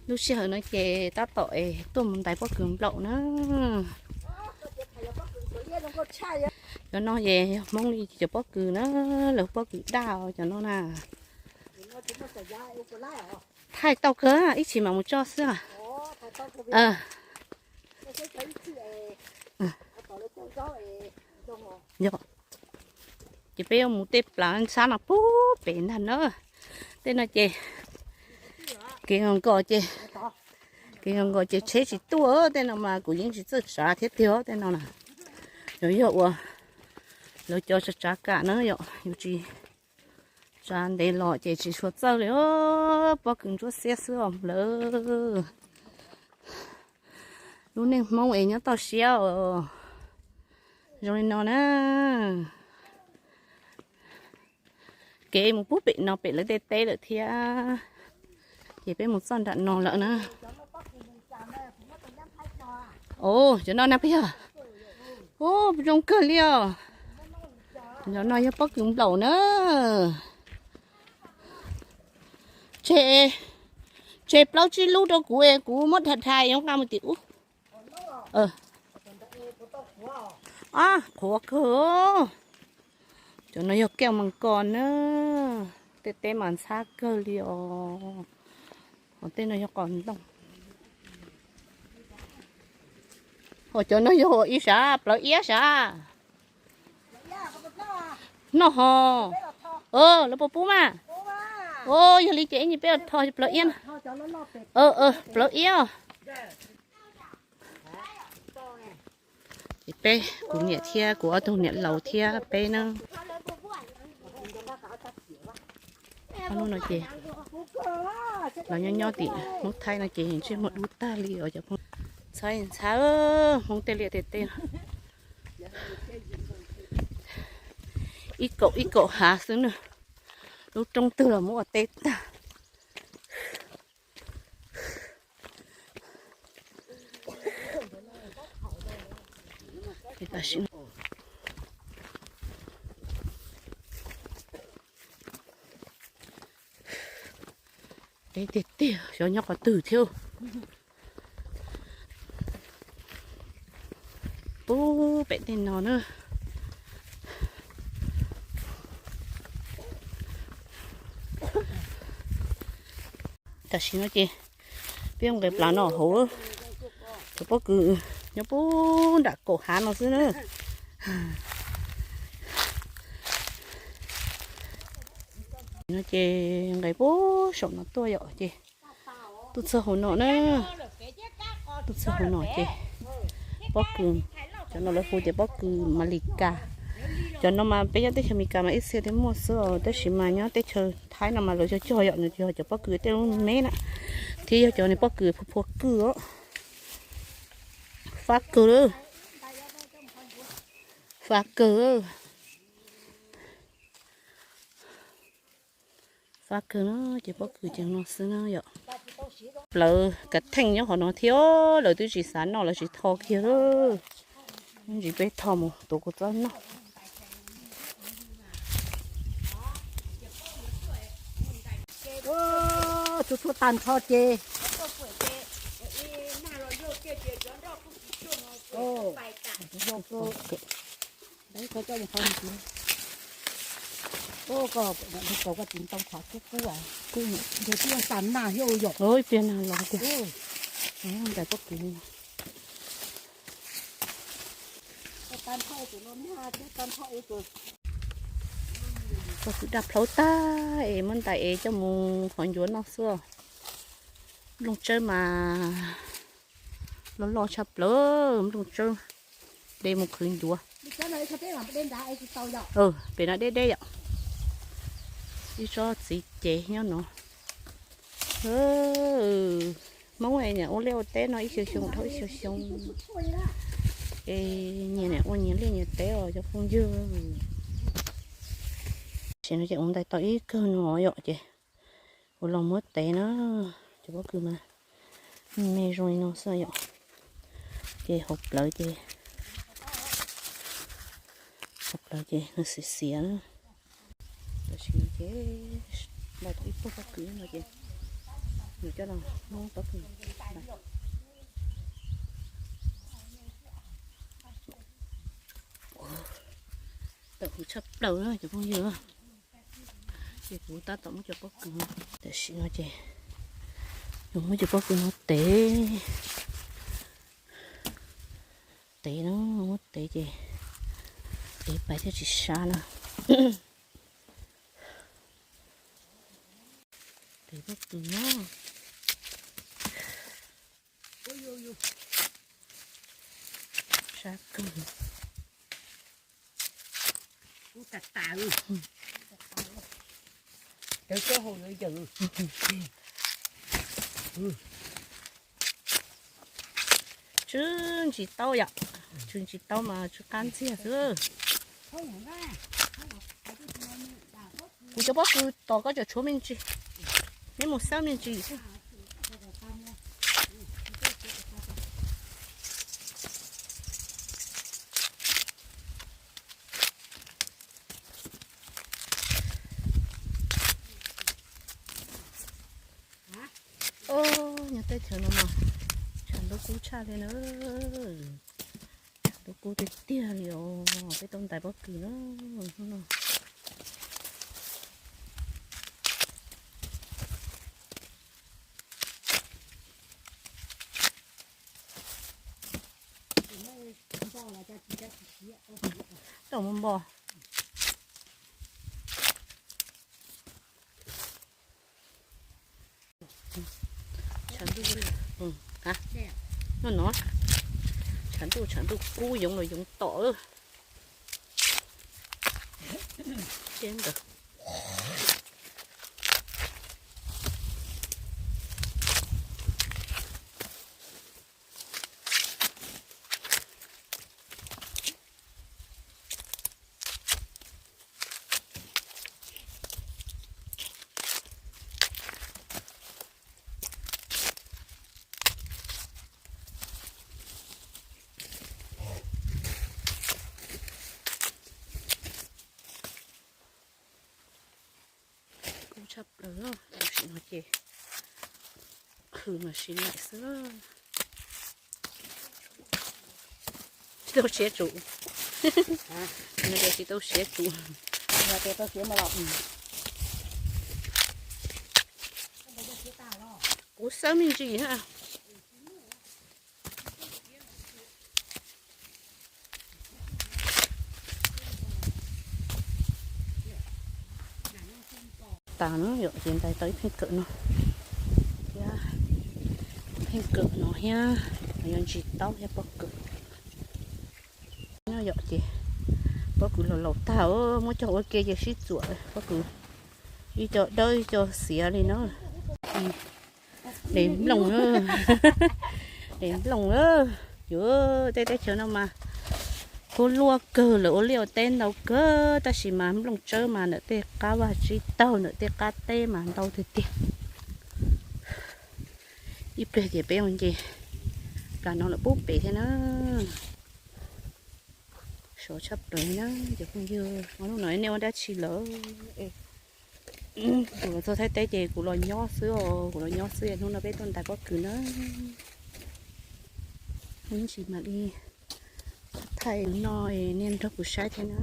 Lub sij hawm no ces tab tom es tuaj mus ntais pob kws nplaum na. Cov no ces yog Hmoob li cov pob kws na, lawv pob kws daj cov no na. Thaij tau kawg, ib chim mam mus tso xwb. Yog, ces peb yuav mus tej plav ntxhab no pub pem ntag na. Tej no ces kev nkaus ces, kev nkaus ces tsheb tsis tuaj, tej no mas kuv yeej tsis txawj tsav thiab tiag tej no na. Yog, yog ua lawv cov tsav tsav kam na yom, yus tsis tsav ntev los ces tsis tshua txawj li. Pob kws ntsuab xiab xwb os lawv. Lub neej Hmoob es nyob toj siab os. Zoo li no na. Kev mus pub pem no pem lawv tej teb lawm thiab. Ces peb mus txoj nram no lawm na. Os, cov no na peb yog. Os, zoo kawg li os. Cov no yog pob kws nplaum na. Tseg, tseg plaub tsib lub rau kuv es kuv muab dhai dhai yuav nqa mus tim ub. Qhuav kawg. Cov no yog kej mas kos na. Tej teb mas ntxhab kawg li os. Ho tej no yog qos ntoo. Ho cov no yog ib sav, plawv iab sav. Noj ho. Lawv puas pub mas? Yog li ces ib nyuag peb tho plawv iab na. Plawv iab. Ces peb, kuv niam thiab kuv ob tug niam laus thiab peb na. Ob hnub no ces los nyob nyob tim Hmoob Thaib no ces ntsej muag dub tag li os cov phooj. Ntxhab ntxhab, Hmoob tej liaj tej teb. Ib kaum ib kaum hav xwb na. Lub roob twg los muab ua teb tag. Teb tiag tiag, xyov nyob qhov twg thiab. Pub pem tej no na. Tam sim no ces peb nqes plaws no hauv, cov pob kws nyob puag nram kaum hav no xwb na. No ces nqes puag saum no tuaj yom, ces tuaj txog hauv no na, tuaj txog hauv no ces pob kws, cov no lawv hu tias pob kws Amelikas. Cov no mas peb nyob teb chaws Amelikas mas ib txhia thiaj muaj xwb os, tab sis mas nyob teb chaws Thaib no mas lawv cog cog yom, nws yog cov pob kws tej lub me me na, thiab yog cov pob kws phua phua kwj os. Fab kawg lawm, fab kawg. Fab kawg na, ces pob kws ces no xwb na yom. Plawv kav theej nyob qhov no thiab, lawv twb tsis xav noj lawv tsis tho kiag lawm. Ntsis peb tho mus tuav kua txob noj. Tsuag tsuag tag nrho ces. Ib pliag nag los tiag. Ntais pob kws. Pob kws daj plhaub tag es muab ntais es coj mus qhov ncuav noj xwb. Nplooj tsawb mas loj loj tshaj plaws, nplooj tsawb de mus qhwv ncuav. Pem no deb deb yom. Ib tsob txiv cev nyob no. Hmoob niam ua liaj ua teb no ib xyoo xyoo dhau ib xyoo xyoo. Es nyias niam ua nyias liaj nyias teb os cov phooj ywg. Tam sim no ces ua ntais tau ib kawg no yom, ces ua los muab tev na. Cov pob kws mas me zoo li no xwb yom. Ces hauv plawv ces, hauv plawv ces nws xiav xiav na. Tam sim no ces ntais tau ib puag pob kws no ces Coj los muab pob kws. Tawm huv tshaj plaws na cov phooj ywg. Ces kuv tab tom muab cov pob kws, tam sim no ces yus muab cov pob kws no tev, tev na, muab tev ces tev pais thiaj tsis sab na. Tev pob kws na, sab kawg. Tsw ntsis taub yom, tsw ntsis taub mas tsw qab ntxiag xwb. Kuv cov pob kws tom koj cov tshuav me ntsis, neb mus xawb me ntsis. Os, nyob teb chaws no mas tshav ntuj kub tshaj li na. Tshav ntuj kub tiag tiag li os, peb tau ntais pob kws na, hnub no. Tau mus npo. Tshav ntuj, no no, tshav ntuj, tshav ntuj kub yoov los yoov tom. Ntawd. Kub tshaj plaws, tam sim no ces hws mas sim laim xwb. Tsis tau siab tsum. Tsis tau siab tsum. Kuv xawb me ntsis na. Tas na yom, ces ntais tau ib pheej kawm no thiab, pheej kawm no thiab, yuav ntsis taub thiab pob kws. No yom, ces pob kws los laus tag, muab cog ua ke ces sib txuam pob kws, ib co dawb ib co xiav li no. Dev nplooj, dev nplooj, yuav tej teb chaws no mas kub luaj kawg, lawv ua liaj ua teb ntau kawg, tab sis mas nplooj tsawb mas ntawm tej qab vaj tsib taug, ntawm tej qab teb mas ntau tiag tiag. Ib pliag ces peb ua nce plas no lawm pub pem thiab na. Sov tshaj plaws na cov phooj ywg, hnub no nej ua dab tsi lawm? Kuv los txog Thaib teb ces kuv los nyob xwb os, kuv los nyob xwb, hnub no peb tuaj ntais pob kws na. Ib ntsis mam li thaij no, nej nrog kuv saib thiab na.